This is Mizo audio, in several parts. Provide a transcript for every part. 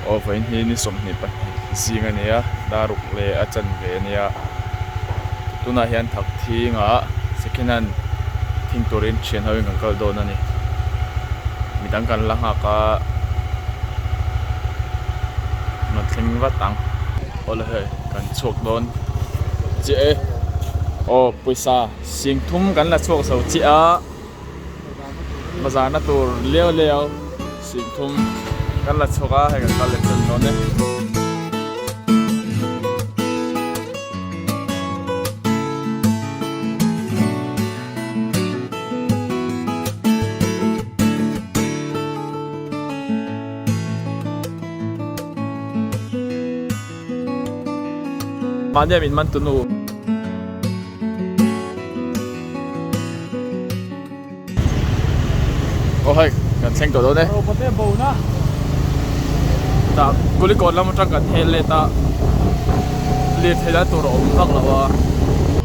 Aw vawiin hi ni 22 zing a nia daruk leh a chanve a nia tunah hian thak thingah second hand thing turin thian ho in kan kal dawn a ni midang kan la nghak a rawn thleng vat ang awle hei kan chhuak dawn chiah e aw pawisa singthum kan la chhuak zo chiah a. Bazar na tur liau liau singthum kan la chhuak a hei kan kal leh tan dawn e. Mahni a min man tunu. Aw hei kan thleng tawh dawn e. Tah Kulikawn lam atang kan hel let a lirthei lai tur a awm vak lo a.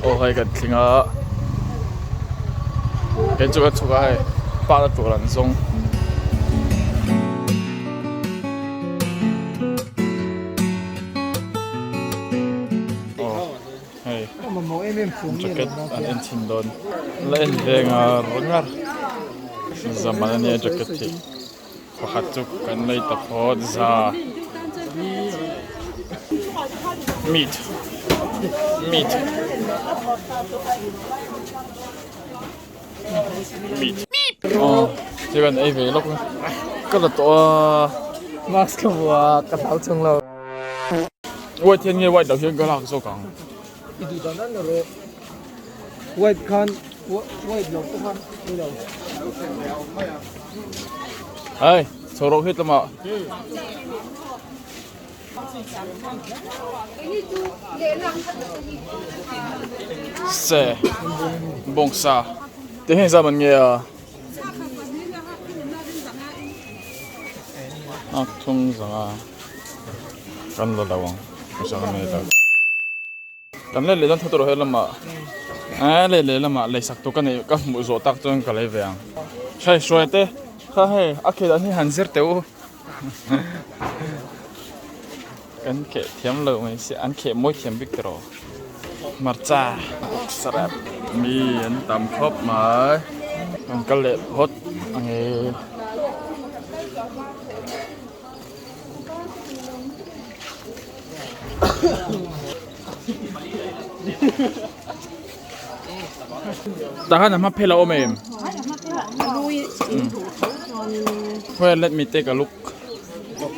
Aw hei kan thleng a kan chu kan chhuk a hei park na tur an zawng. Hei jacket an en chhin dawn la en ve ngar ngar zaman ania jacket hi pakhat chu kan lei ta phawt za meat meat meat aw chu kan ei ve lawk ka la tawh a mask ka vuah a ka hlau chung lo. White hian nge white lo hian ka lak zawk ang. I duh dan dan rawh. White khan white lo te khan ni lo. Hei, chho rawh hit lamah. Se bawngsa te heng zam an nge a. A thum zanga kan la lo ang zanga nei lo kan let leh dawn tho tur he lamah eh let leh lamah leisak tur ka nei ka hmuh zawh tak chuan ka lei ve ang hei hruai te kha hei a kheh dan hi han zir teh u kan kheh thiam lo mai sia an kheh mawi thiam bik tiraw hmarcha sarep mi an tam khawp mai an kal leh phawt ange. Tah khan a hma phel a awm em? Well let me take a look.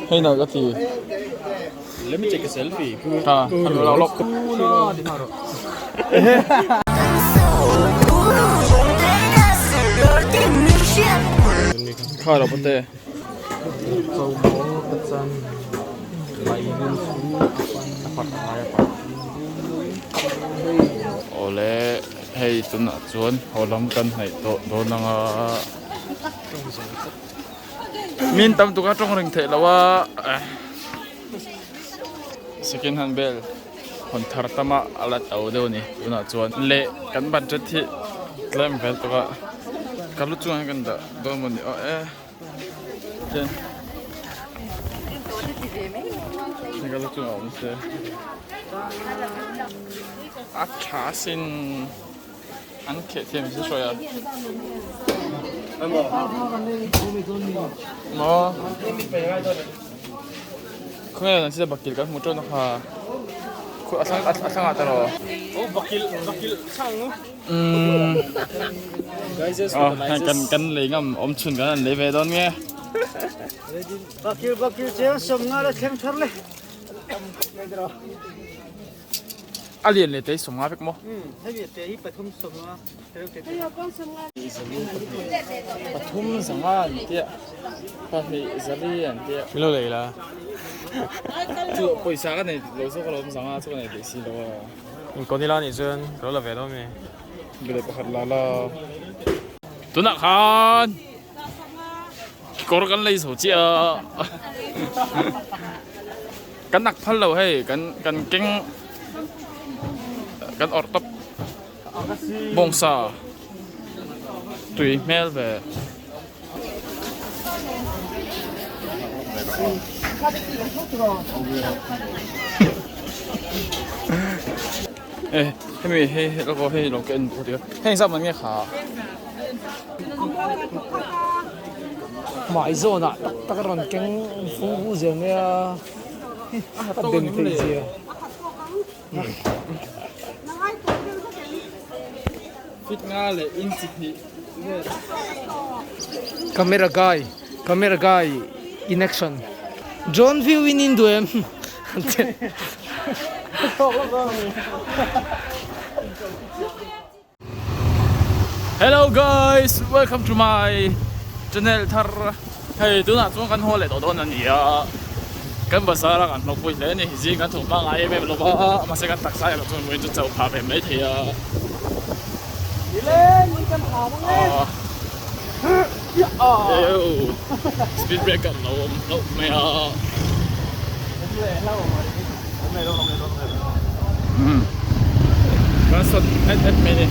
Hei na ka ti. Let me take a selfie. Ha, han lo lok. Kha lo pate. Awle hei tunah chuan haw lam kan hnaih tawh dawn ang a min tam tuk a tawng reng theih loh a second hand bel hawn thar tam a a la to deuh a ni tunah chuan leh kan budget hi tlem vel tuk a ka lu chungah hian kan dah dawn mawni aw e. A tha sin an kheh thiam si hruai a maw khawnge an sir bakil kan hmu teuh na kha a thlang ah taraw Umm kan kan lei ngam awm chhun kan han lei ve dawn nge. Bakil bakil chiang sawm nga la thleng thar le. A lian leh te sawm nga vek maw? Umm hei te hi pathum sawm nga. Pathum zanga an tia pahnih zali an tia. Min lo lei la. Chu pawisa ka nei lo zawk alawm zanga chu ka nei theih si lo a. Inkawni la nih chuan ka lo la ve dawn mi. Bile pakhat la la. Tunah khan kawr kan lei zo chiah a. Kan nak phal lo hei kan kan keng kan awrh tawp bawngsa tui hmel ve. E hemi hei hei lawk aw hei lo ka en duh tia heng zat man nge kha. Hmai zawnah tak tak a rawn keng fung vu zel mai a a den theih zia. Fit nga leh inch hnih vel. Camera guy camera guy in action John view in in duh em Hello guys welcome to my channel thar hei tunah chuan kan haw leh tawh dawn a ni a kan bazar a kan hlawkpui hle a ni zing kan thawk hma ngai em em lova mahse kan taksa erawh chuan vawiin chu chauh phah ve mai thei a speed breaker lo awm hlauh mai a Kan sawt et et mai ni.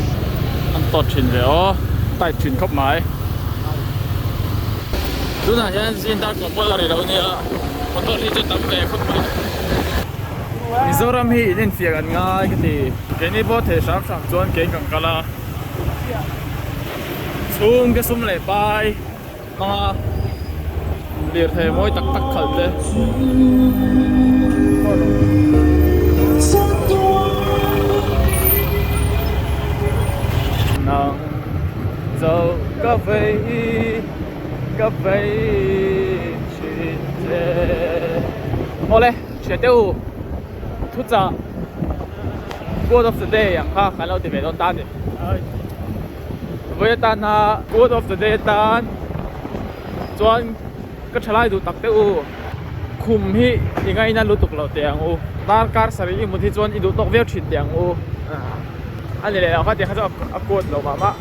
An tawt thin ve aw, tight thin khawp mai. Tunah hian zin dar kawng pawh la ri lo nia, motor hi chu tam ve khawp mai. Mizoram hi in enfiah kan ngai ka ti. Keini pawh thei hram hram chuan kein kan kal a. Chhungte sum leh pai. Hmanga lirthei mawi tak tak khalh te. Nang zo ka vei ka vei thin che. Awle hria teh u thuchah quote of the day ang kha kan lo ti ve dawn ta a ni. Vawi atana quote of the day atan chuan ka thalai duh tak teh u khum hi i ngaina lutuk lo teh ang u darkar sarih i mut hi chuan i duh tawk viau thin teh ang u a ni leh lo kha tiang kha chu a quote lo mah mah.